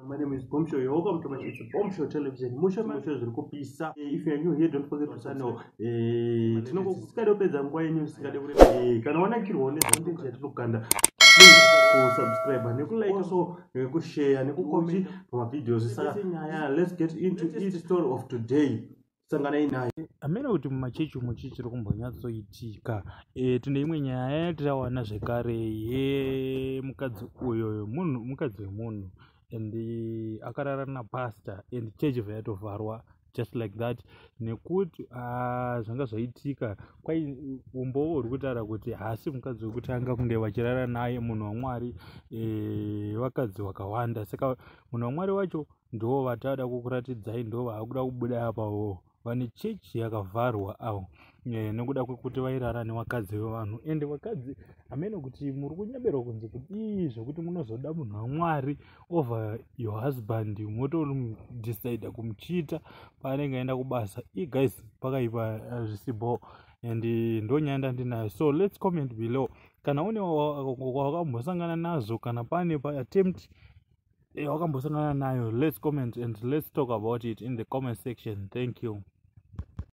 My name is Bombshow. You're welcome to my, it's Bombshow Television. Musho musho zviri kupisa. If you are new here, don't forget to channel. Tinongo kupedza nguva yenyu singade kureba. Kana wanakirwawo necontent yatiri kukanda, please kusubscribe, nekulike, also nekushare, nekucomment pamavideos. Saka nyaya, let's get into it. Story of today, sanganai nayo. Hamene kuti mumachechi umo chii chiri kumbonyatsoitika. Tine imwe nyaya yatirawana zvekare yemukadzi uyo, munhu, mukadzi wemunhu, and akarara napastor, and chechi bva yatovharwa just like that, nekuti zvanga zvaitika kwai umbowo huri kutaura kuti haasi mukadzi wekutanga kunge vachirara naye munhu waMwari. Vakadzi vakawanda, saka munhu waMwari wacho ndo vatada kukuratidzai, ndo vaakuda kubuda apawo vane chechi yakavharwa avo, nekuda kwekuti vairara nevakadzi vevanhu. Ende vakadzi, hamene kuti muri kunyeberwa kunzi kudii zvekuti munozoda munhu waMwari over your husband, motodecida kumuchita paanenge aenda kubasa. I guys, pakaipa, zvisibo. And ndo nyaya ndandinayo, so let's comment below kana une wakambosangana nazvo, kana pane paattempt wakambosangana nayo. Let's comment and let's talk about it in the comment section. Thank you.